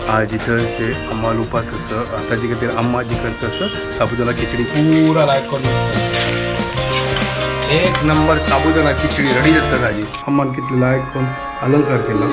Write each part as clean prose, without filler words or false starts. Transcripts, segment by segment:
आज थर्सडे अम्माल उपास आसा. ताजे खातीर अम्मा जी करता आसा साबुदाणा खिचडी पुरा लायक करून एक नंबर साबुदाणा खिचडी रेडी जाता ताजी. अम्मान कितले लायक करून अलंकार केला.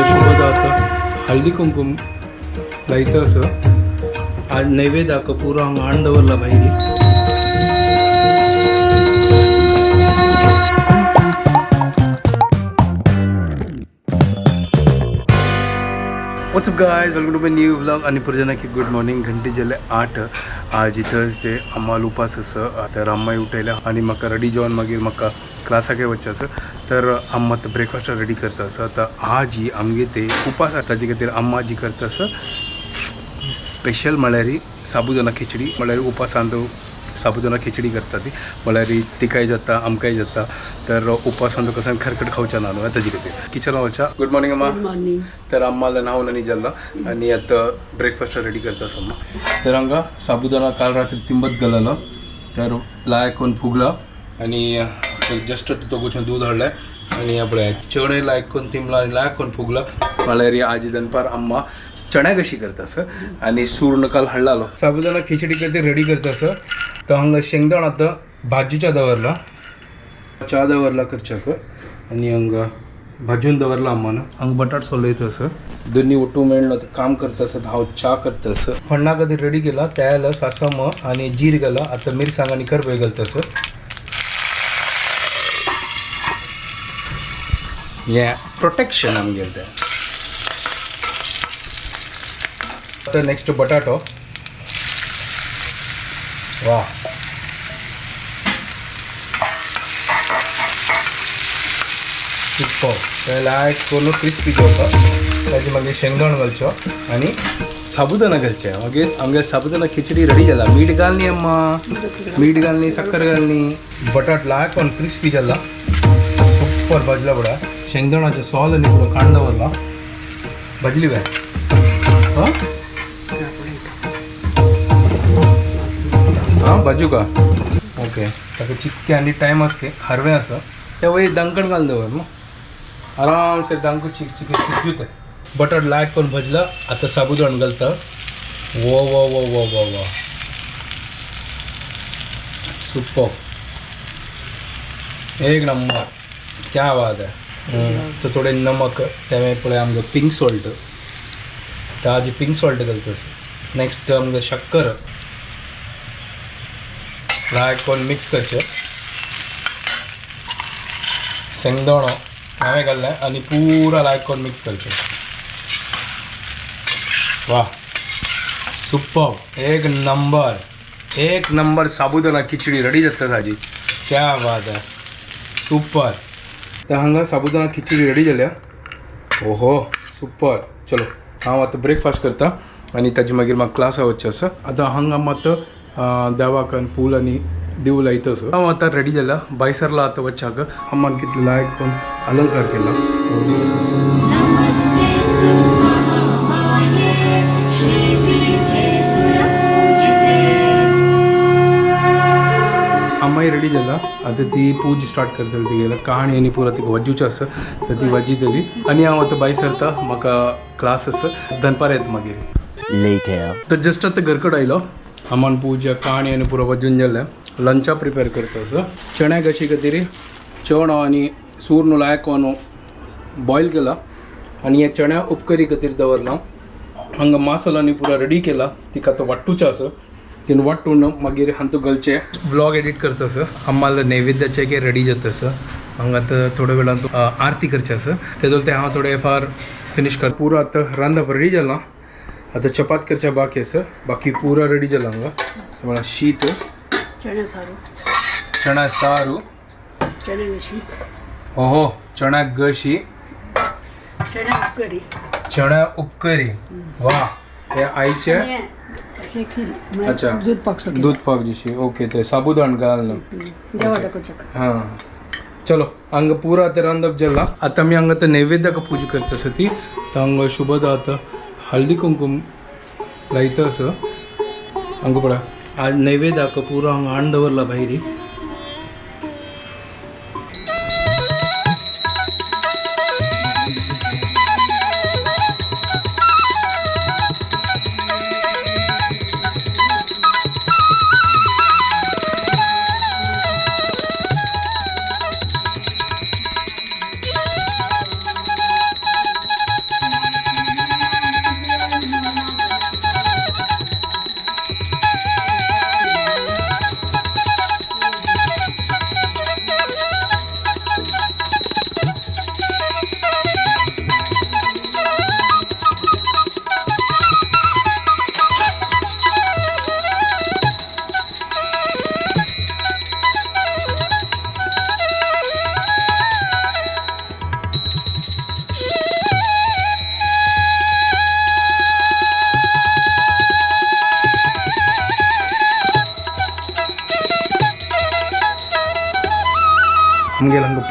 शुभ जाता हळदी कुंकुम लायता आसा. आज नैवेद्याक पुरो हांगा हाण दवरला भायरी. What's up guys, welcome to my new vlog. आणि पुरजना की गुड मॉर्निंग. घंटे जाले 8. आज थर्सडे अम्माल उपास आसा. आतां अम्माय उठयल्या आनी म्हाका रेडी जावन मागीर म्हाका क्लासाकय वचचें आसा. तर अम्मा आतां ब्रेकफास्ट रेडी करता आसा. आतां आज ही आमगे ते उपास आसा, ताजे खातीर अम्मा जी करता आसा स्पेशल म्हळ्यार साबुदाणा खिचडी. म्हळ्यार उपासांत साबुदाणा खिचडी करता ती, म्हळ्यार तिकाय जाता आमकांय जाता. तर उपासांत कसं खरखट खावच्या ना न्हू, ताजे खातीर किचना वचा. गुड मॉर्निंग अम्मा. Good morning. तर अम्माला न्हावन आनी जाल्ला आनी आतां ब्रेकफास्ट रेडी करता आसा अम्मा. तर हांगा साबुदाणा काल रात्री तिंबत घाललो तर लायक करून फुगला आनी जस्ट तो गोचून दूध हाडलें आनी पळय चणे लायक करून तिंबला आनी लायक करून फुगला. म्हळ्यार आजी दनपार अम्मा चण्या कशी करता आसा आनी सूर्ण काल हाडलालो. साबुदाणा खिचडी खातीर रेडी करता आसा. तर हांगा शेंगदाण आतां भाजूच्या दवरला, च्या दवरला करच्याक आनी हांगा भाजून दवरला अम्मान. हांगा बटाट सोलयता आसा. दोन्ही उठू मेळ्ळो काम करता आसा. हांव च्या करता आसा. फण्णा खातीर रेडी केला तेल सासम आनी जीर घाला. आतां मिरसांग आनी करबय घालता आसा. हें प्रोटेक्शन आमगेलें तें. आतां नेक्स्ट बटाटो. वा सुपर. लायक करून क्रिस्पी जावपा ताजे मागीर शेंगदाण घालचो आनी साबुदाणा घालचे. मागीर आमगे साबुदाणा खिचडी रेडी जाला. मीठ घालनी अम्मा, मीठ घालनी, साकर घालनी. बटाट लायक करून क्रिस्पी जाला, सुपर भाजला बडा. शेंगदाणाचें सोल आनी पुरो कांड दवरला. भाजली काय हां हां भाजू का? ओके. ताका चिकते आनी टायम आसता हरवें आसा ते वयर दांकण घालून दवर मग आरामसे दांकू चिक चिक शिजूत. बटाट लायक करून भाजला. आतां साबुदाणा घालता. वो वो वो वो वो वो सुपर, एक नंबर, क्या बात है. तर थोडे नमक ते पळय आमकां पिंक सॉल्ट, ताजी पिंक सॉल्ट घालता. नेक्स्ट आमकां शक्कर लायक करून मिक्स करचें. शेंगदाणो हांवें घाल्लें आनी पुरा लायक करून मिक्स करचें. वा सुपर, एक नंबर, एक नंबर साबुदाणा खिचडी रेडी जाता ताजी. क्या बात है, सुपर. तर हांगा साबुदाणा खिचडी रेडी जाल्या. ओहो सुपर. चलो हांव आतां ब्रेकफास्ट करता आनी ताजे मागीर म्हाका क्लासा वचचें आसा. आतां हांगा मात देवाक आनी फूल आनी देव लायता आसा. हांव आतां रेडी जाला भायसरला आतां वच्चाक. अम्मान कितले लायक करून अलंकार केला. नमस्तेऽस्तु महामाये श्रीपीठे सुरपूजिते. अम्माय रेडी जाला. आतां ती पूज स्टार्ट करतली. तिगेल्या कहाणी आनी पुरो तिका वाजूचें आसा तर ती वाजयतली आनी हांव आतां भायर सरता, म्हाका क्लास आसा. दनपार येता मागीर. Later. तर जस्ट आतां घरकड आयलो. अम्मान पूजा कहाणी आनी पुरो वाजून जालें. लंचा प्रिपेर करता आसा. चण्या कशी खातीर चणो आनी सूर्ण लायक बॉयल केला आनी हे चण्या उपकरी खातीर दवरला. हांगा मासालो आनी पुरो रेडी केला. तिका आतां वाट्टूचें आसा. तिन वाट्टून मागीर हांतू घालचें. व्लॉग एडिट करता आसा. अम्माला नैवेद्याचें की रेडी जाता आसा. हांगा आतां थोड्या वेळान आरती करचें आसा. तेदोल तें हांव थोडे फार फिनीश कर. पुरो आतां रांदप रेडी जालां. आतां चपात करच्या बाकी आसा. बाकी पुरो रेडी जाला. हांगा म्हळ्यार शीत, चणे सारू, चणा सारू, चणे कशी, ओहो चणा गशी, चणे उपकरी, चणा उपकरी. वा हे आईचे अशें खीर. अच्छा. दूध पाक सगळें. दूध पाक जशी. ओके, ते साबुदाणा घालून देवा दाखोवचें. हां चलो हांगा पुरा आतां रांदप जाला. आतां आमी हांगा आतां नैवेद्याक पूजा करता आसा ती. तर हांगा शुभदा आतां हळदी कुंकुम लायता आसा. हांगा पळय आज नैवेद्याक पुरो हांगा हाण दवरला भायरी.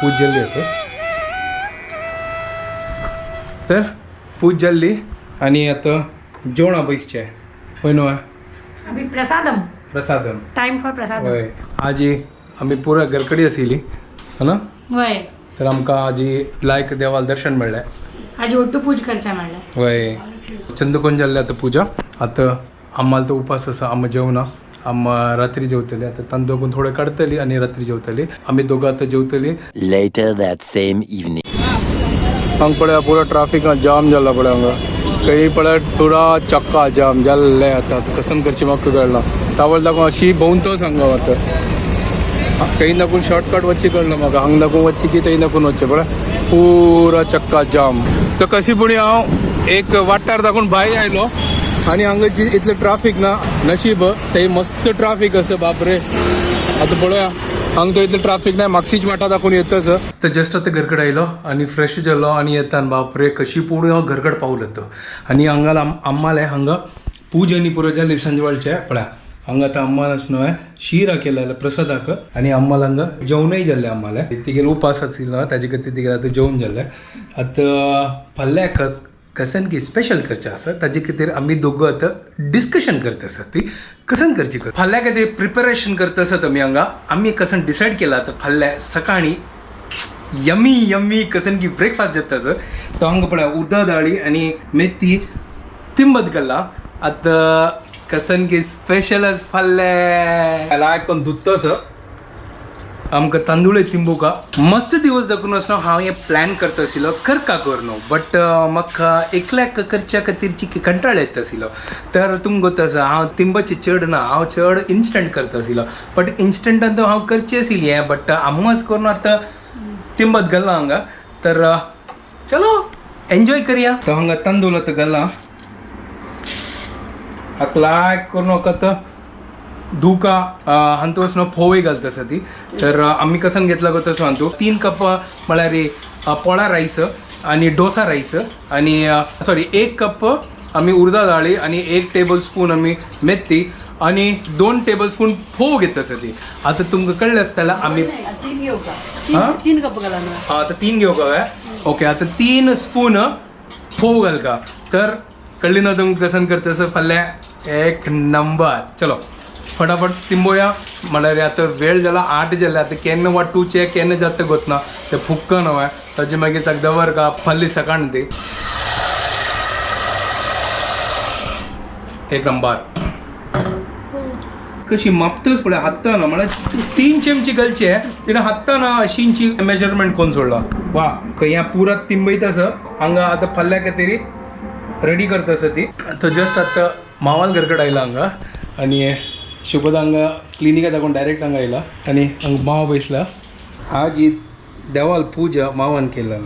पूज जाल्ली आतां. तर पूज जाल्ली आनी आतां जेवणा बैसचें हय न्हू? अभी प्रसादम. प्रसादम. टाइम फॉर प्रसादम. हय, आजी आमी पुरा घरकडी आशिल्ली है ना? वय. तर आमकां आजी लायक देवाल दर्शन मेळ्ळें. आज ओट्टू पूज करच्या म्हणल्यार. वय, चंदकोन जाल्ले आतां पुजा. आतां आम्हाला तो उपास आसा, आमी जेवना, आम रात्री जेवतली. आतां तांदूळ थोडे काडटली आनी रात्री जेवतली. आमी दोगां आतां जेवतली. Later that same evening. हांग पळय, पुरो ट्राफिक जाम जाला. पळय हांगा खंय पळय, पुरा चक्का जाम जाल्ले. आतां कसन करची म्हाका कळना. तावळ दाखोवन अशी भोंवतोच हांगा. आतां खंय दाखोवन शॉर्टकट वच्ची कळना म्हाका. हांगा दाखोवन वच्ची की थंय दाखोवन वच्चें. पळय, पुरा चक्का जाम. तर कशी पुणी हांव एक वाठार दाखोवन भायर आयलो आनी हांगा जी इतलें ट्राफीक ना. नशीब थंय मस्त ट्राफीक आसा. बापरे, आतां पळोवया, हांगा तो इतलें ट्राफीक ना. मागशीच वाटा दाखोवन येतच. तर जस्ट आतां घरकड आयलो आनी फ्रेश जालो आनी येता. बापरे, कशी पोणू हांव घरकड पावलो तो. आनी हांगा आम्माले हांगा पूज आनी पुरो जाली सांजवाळचे. पळया, हांगा आतां अम्मान आसनो शिरा केलेलो प्रसादाक आनी अम्माल हांगा जेवणूय जाल्लें. अम्माले तिगेले उपास आशिल्लो, ताजे खातीर तिगेले आतां जेवण जाल्लें. आतां फाल्यां कसन की स्पेशल करचें आसा, ताजे खातीर आमी दोगं आतां डिस्कशन करता आसा ती कसन करची. फाल्यां खातीर प्रिपरेशन करता आसात आमी. हांगा आमी कसन डिसायड केला, आतां फाल्यां सकाळीं यमी यमी कसन की ब्रेकफास्ट जाता आसा. तो हांगा पळय, उर्दा दाळी आनी मेथी तिंबत घाला. आतां कसन की स्पेशल आसा फाल्यां. लायक दुत्तो आसा आमकां तांदूळ तिंबुका. मस्त दिवस दाखोवन आसना. हांव हें प्लॅन करता आशिल्लो करका कर न्हू, बट म्हाका एकल्याक करच्या खातीर कंटाळ येता आशिल्लो. तर तुमकां गोत आसा, हांव तिंबाचे चड ना, हांव चड इन्स्टंट करता आशिल्लो. बट इन्स्टंटान हांव करचें आशिल्ली हें, बट आमच करून आतां तिंबत घाला हांगा. तर चलो एन्जॉय करया. तर हांगा तांदूळ आतां घाला. हाका लायक करून आतां धुका हांतू न्हू फोवय घालता आसा ती. तर आमी कसन घेतला गो तसो हांतू 3 कप म्हळ्यार पोळा रायस आनी डोसा रायस आनी सॉरी, 1 कप आमी उर्दा दाळी आनी 1 टेबल स्पून आमी मेथी आनी 2 टेबल स्पून फोव घेतला आसा ती. आतां तुमकां कळ्ळें आसतलें आमी तीन घेऊ का? हा? 3 कप घाला ना. आतां 3 घेवंक हांवें. ओके, आतां 3 स्पून फोव घालका. तर कळ्ळी ना तुमकां कसन करता आसा फाल्यां? एक नंबर. चलो फटाफट तिंबोया. म्हळ्यार आतां वेळ जाला, 8 जाले. आतां केन्ना वाटूचें केन्ना जाता गोतना तें फुक्कन हांवें ताजे मागीर ताका दवर का फाल्यां सकाळ ती. एक नंबर. कशी मापतच पळय हातान, म्हळ्यार 3 चमचे घालचे तिणें हातान अशींची मेजरमेंट कोण सोडला. वा, खंय ह्या पुरा तिंबयता आसा हांगा. आतां फाल्यां खातीर रेडी करता आसा ती. आतां जस्ट आतां मावाल घरकड आयला हांगा आनी शुभदा हांगा क्लिनिका दाखोवन डायरेक्ट हांगा आयला आनी हांगा मावा बसला. आज ही देवाल पूजा मावान केला.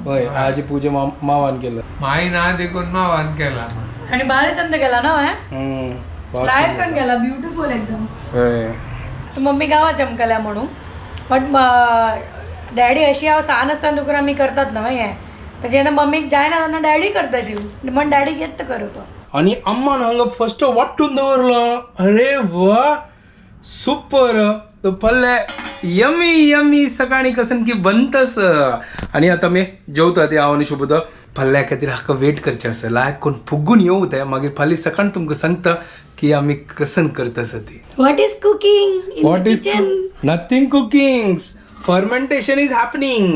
हय, आज पूजा मावान केला. माई ना देखून मावान केला. आणि बालचंद केला ना हे लाईव्ह पण केला, ब्युटिफुल एकदम. हय. तर मम्मी गावात चमकल्या म्हणून, बट डॅडी अशी हांव सान आसतना तुका आमी करतात ना हें. तर जेन्ना मम्मीक जायना तेन्ना डॅडी करता आशिल्ली, म्हण डॅडी घेत करूं. आणि अम्मान हांगा फर्स्ट वाटून दवरलं. अरे वा, सुपर. तो पल्ले यमी यमी सकाळी कसन की बनतस. आणि आता मी जेवता ते हांव आनी शुभदा. फाल्यां खातीर हाका वेट करचें आसा. लायक कोण फुगून येवं ते, मागीर फाल्यां सकाळ तुमकां सांगता की आमी कसन करता आसा ती. What is cooking in what is kitchen? Nothing cooking, fermentation is happening.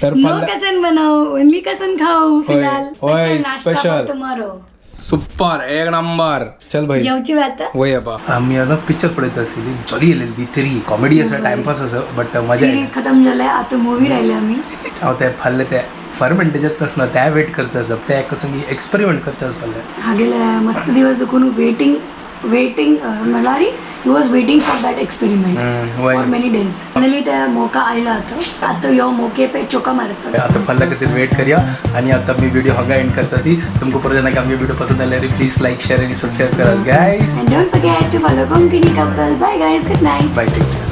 तर नो कसन बनाओ, ओनली कसन खाऊ फिलहाल. होय, नाश्ता special. Tomorrow. Super, एक नंबर. चल भाई. जेवची आता. वय बा, आमी आतां पिक्चर पळयत आशिल्ली. जॉली येयलेली भितरी. कॉमेडी आसा, टायमपास आसा, बट मजा येयली. सिरीज खतम जाले, आता मूवी राहिले आमी. हांव ते फाल्यां ते फर्मेंट जाता ना ते वेट करता आसा. ते कसं की एक्सपेरिमेंट करचें आसा फाल्यां. हागेले मस्त दिवस दुखून वेटिंग वेटिंग, म्हळ्यार he was waiting for that experiment वय. For many days. फायनली ते मोका आयला. आतां आतां यो मोके पे चोका मारता. आता फाल्यां खातीर वेट करया आनी आतां मी व्हिडिओ हांगा एंड करता ती. तुमकां परत जेन्ना आमगे व्हिडिओ पसंद आल्यार प्लीज लायक, शेअर आनी सबस्क्रायब करात guys. And don't forget to follow Konkani Couple. Bye guys, good night. Bye, take care.